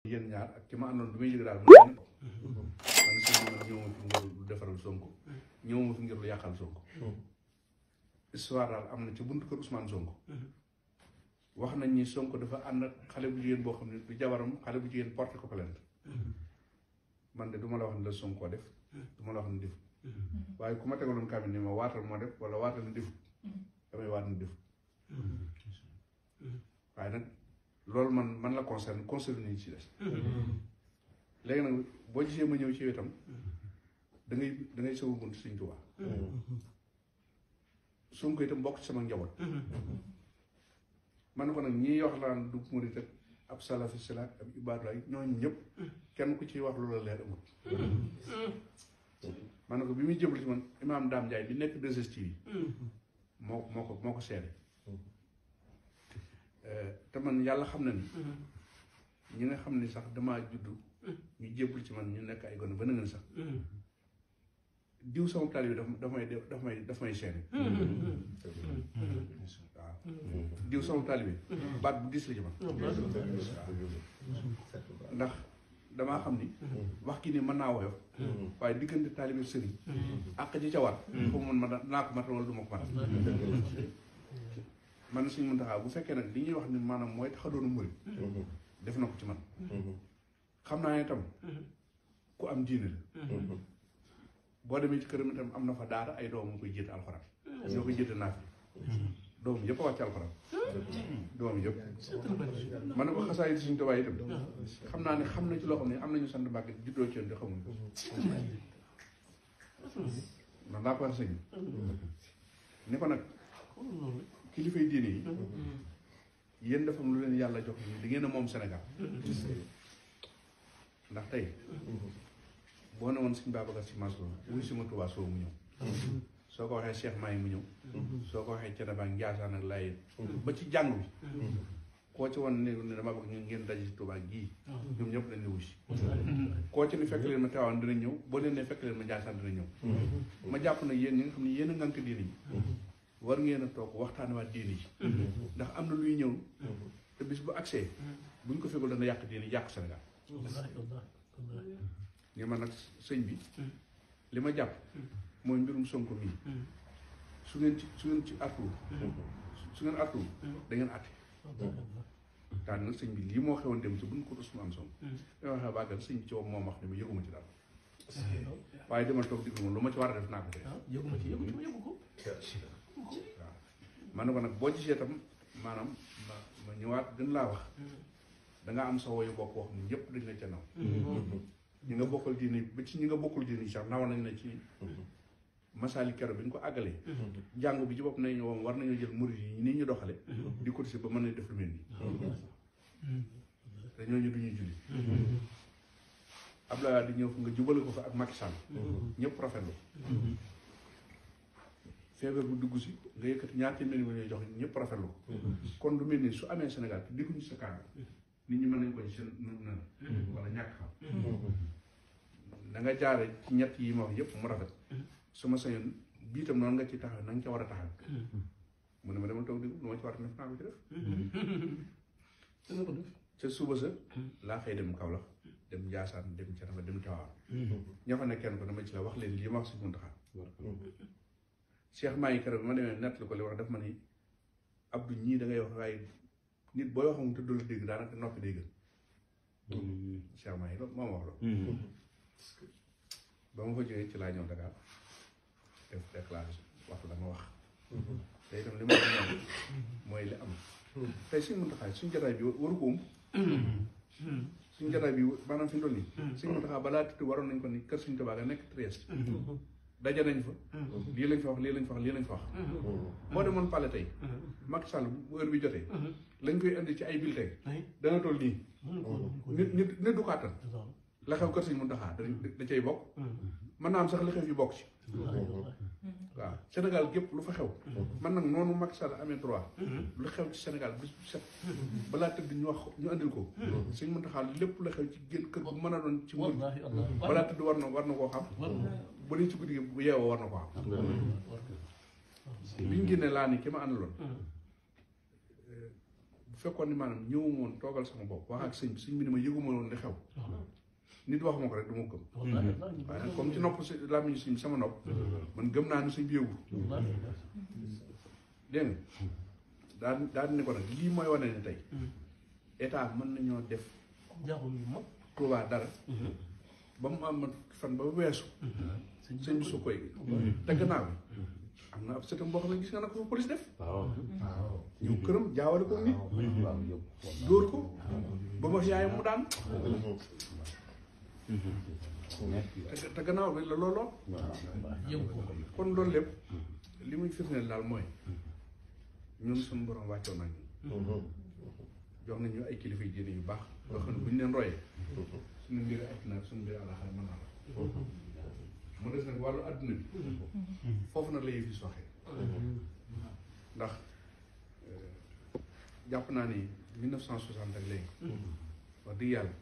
yéen ñaar ak ki ma àndoon du may yëg daal man sëñ bi man ñëwuma fi ngir lu defaral Sonko ñëwuma fi ngir lu yàqal Sonko histoire daal am na ci buntu kër Ousmane Sonko wax nañ ni Sonko dafa ànd ak xale bu jigéen boo xam ne du jabaram xale bu jigéen porté ko plainte man de du ma la wax ne la Sonko def du ma la wax ne def waaye ku ma tegaloon kaamil ni ma waatal moo def wala waatal ne def damay waat ne def waaye nag loolu man la concerne ni ci des léegi nag boo gisee ma ñëw ci wetam da ngay sama bunt Sëñ Tuubaa Sonko itam bokk ci sama njaboot man ko nag ñii wax laan du murit ak ab salafi silaak ab ibaadu laay ñooñu ñëpp kenn ku ciy wax lu la leer amul man ko bi muy jëbal ci man imaam Dame Ndiaye bi nekk 2STV moo ko seede te man yàlla xam na ni ñi nga xam ni sax damaa juddu ñu jébbal ci man ñu nekk ay gone ba na ngeen sax diw sama taalibe daf may seede waaw diw sama taalibe baat bu diis la ci man ndax damaa xam ni wax ki ni mën naa woyof waaye diggante taalibe sëriñ àq ji ca war foofu man ma naa ko matal wala du ma ko matal man Sëñ Muntaxa bu fekkee nag li ñuy wax ni maanaam mooy tax a doon murit def na ko ci man xam naa ne tam ku am diine la boo demee ci këram itam am na fa daara ay doom mu koy jiite alxuraan ñoo koy jiite naaf doom yëpp a wàcc alxuraan doom yëpp man na ko xasaay Sëñ Tuubaa itam xam naa ne xam na ci loo xam ne am nañu sant Mbàkke juddoo ci yoon di xamuñ ko man naa ko wax sëñ ni ko nag kilifay diine yi yéen dafa am lu leen yàlla jox ni di ngeen a moom Sénégal ndax tey boo ne woon Sëñ Babacar Sy Mansour wuy si ma Tuubaa soo mu ñëw soo ko waxee Cheikh Maay mu ñëw soo ko waxee Thiénaba ak Njaasaan ak Laayeen ba ci jàng bi koo ci woon ne dama bëgg ngeen daje ci Tuubaa gii ñoom ñëpp dañ ne wusi koo ci ni fekk leen ma Tiwaawan dina ñëw boo leen ne fekk leen ma Njaasaan dina ñëw ma jàpp na yéen ñi nga xam ne yéen a ngànk diine yi war ngeen a toog waxtaan waa diine yi ndax am na luy ñëw te bis bu accès buñ ko fekkul dana yàq diine yàq Sénégal ngi man nag sëñ bi li ma jàpp mooy mbirum Sonko mii su ngeen ci artu su ngeen artu da ngeen àtte daal nag sëñ bi lii moo xewoon dem ci buñ ko Ousmane Sonko da waxee bàggal sëñ bi ci woom moom wax ne ma yëguma ci daal waaye demal toog diglu moom lu ma ci war a def naa ko def waaw man na ko nag boo gisee tam maanaam ma ñëwaat gën laa wax dangaa am sa woyu bopp wax ni ñëpp dañ la ca naw ñi nga bokkal diine ba ci ñi nga bokkul diine sax naw nañ la ci masaali kero bi ñu ko àggalee jàngu bi ci bopp nañ ñoom war nañoo jël murid yi ni ñu doxale di ko si ba mën a def lu mel nii te ñooñu du ñuy julli Abdoulaye di ñëw fu nga jubale ko fa ak Macky Sall ñëpp rafetlu feebar bu dugg si nga yëkkati ñaar téeméeri millions jox ñëpp rafetlu ko kon du mel ni su amee Sénégal te dégguñu sa kàddu nit ñi mën nañ ko ci seen nan wala ñàkk xam da nga jaare ci ñett yi ma wax yëpp mu rafet su ma sañoon bii tam noonu nga ci taxaw na nga ca war a taxaw mu ne ma dama toog déglu lu ma ci war a def naa ko ci def ca suba sa laa xëy dem Kaolack dem Njaasaan dem Thiénaba dem Tiwaawan ña fa ne kenn ko dama ci la wax leen lii ma wax si Muntaxa Cheikh maa ngi keroog bi ma demee nett li ko li wax daf ma ni Abdou ñii da ngay wax waaye nit booy waxam te dul dégg daanaka noppi day gën Cheikh maa ngi loolu moo ma wax loolu ba ma fa jógee ci laa ñëw Dakar def déclaration wax la ma wax te itam li ma wax ñoom mooy li am tey Sëñ Muntaxa suñu jotaay bi waru ko suñu jotaay bi maanaam fi mu toll nii Sëñ Muntaxa balaa tudd waroon nañ ko ni kër Sëñ Tuubaa ga nekk Trieste daje nañ fa lii lañ fa wax lii lañ fa wax lii lañ fa wax moo demoon pale tey Macky Sall bu heure bi jotee lañ koy indi ci ay bulletin dana toll nii nit du ko àttan la xew kër Sëñ Muntaxa da cay bokk mën naa am sax li xew yi bokk ci waaw Sénégal gépp lu fa xew man nag noonu Macky Sall amee droit lu xew ci Sénégal bis bu set balaa tëdd ñu wax ñu andil ko Sëñ Muntaxa lépp la xew ci génn kër bu mën a doon ci mën balaa tëdd war na koo xam bu dee ci guddi gi bu yeewoo war na ko xam bi ñu génnee laa ni ki ma àndaloon bu fekkoon ni maanaam ñëwuma woon toogal sama bopp wax ak sëñ bi ni ma yëguma woon li xew nit wax ma ko rek du ma gëm waaye nag comme ci nopp si làmmiñu sëñ sama nopp man gëm naa ni sëñ bi yëgul dégg nga daal ni ko nag lii mooy wane ne tey état mën nañoo def Tuubaa dara ba mu am fan ba weesu sëñ bi su koy te gannaaw bi am na ab sëtam boo xam ne gis nga nag ko police def ñëw këram jaawale ko nit dóor ko ba ma yaayam mu daan te gannaaw bi la looloo kon loolu lépp li muy firndeel daal mooy ñun suñu borom wàccoon nañ jox nañu ay kilifa diine yu baax yoo xam ne bu ñu leen royee suñu mbir àdduna suñu mbir àllaxira mën naa la mu des nag wàllu àdduna bi foofu nag la yëf yi soxee ndax jàpp naa ni 1960 ak léegi wax dëgg yàlla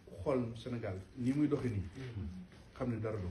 ku xool Sénégal nii muy doxee nii xam ne dara do